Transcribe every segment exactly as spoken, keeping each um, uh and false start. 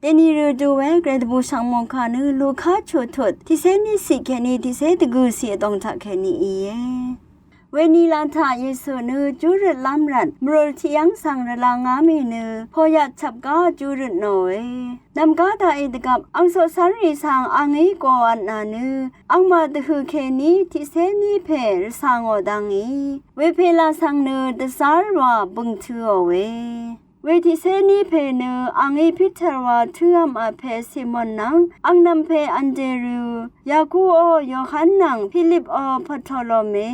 Dèní rø dø we gvray dvbù shvngmòngkà nø Luka chutut tiqcé ní ciq kèní tiqcé dvgø̀ ciq vdòng taq kèní íe. Wení la taq Yesu nø júrøt lám rvt mvrøl tiqyv́ng svng rvlangá mì nø poyat chvpgá júrøt nòe. Nv̀mgá daqì dvgvp ang coqcv́nrì svng angí goqvtnà nø angmaq dvhø̀ kèní tiqcé ní pè rvcà ngò dvngí wepèla svng nø dvzár wa bø̀ng tø̄òe. We tiqcé ní pè nø angí Piter wa tǿv̄m vpè Simon nvng angnv̄m pè Anderiu, Yakuò Yohan nvng Pilipò Bartolome,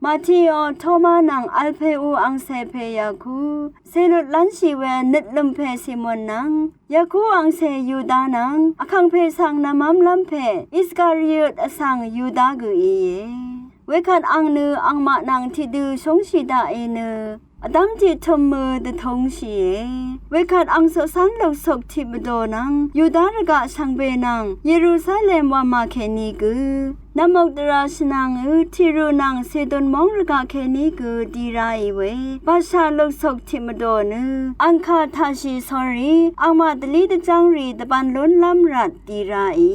Matiò Toma nvng Alpeu angcè pè Yaku, cèlut lv́nshì we nøtlø̀m pè Simon nvng Yaku angcè Yuda nvng vkàngpè svng nvmv́mlv́m pè Iskariot vsvng Yuda gø íe. Wekvt ang nø angmaq nvng tiqdø shóngshì daqì nø vdv́m tiqtø̀m mø dvtúngshìe. Wekvt ang coqcv́n loksuk tiq mvdò nvng Yuda rvgaq shvngbe nvng Yerusalem wamà kèní gø nvmuk dvrà shvnvng ø Tiru nvng Sidon móng rvgaq kèní gø di ráì we bashà loksuk tiq mvdò nø angkà taqshì sórí angmaq dvlí dvjv́ngrì dvbān lúnlv́m rvt di ráì.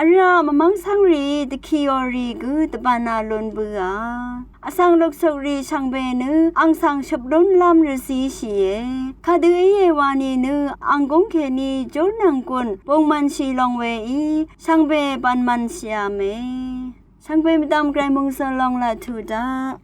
Vrá mvmv́ng cv́ngrìí dvkiò rì gø dvbānā lún bǿà. Vsvng luksukrì shvngbe nø ang svng shøp lúnlv́m rvzíshìe. Kadø íe wa nìnø ang gúng kèní júr nvng gùn bungmvnshì long weí shvngbe bv̀nmvnshìa mè. Shvngbe mvdvm gvray mòngzø̀l long laq tuq daq.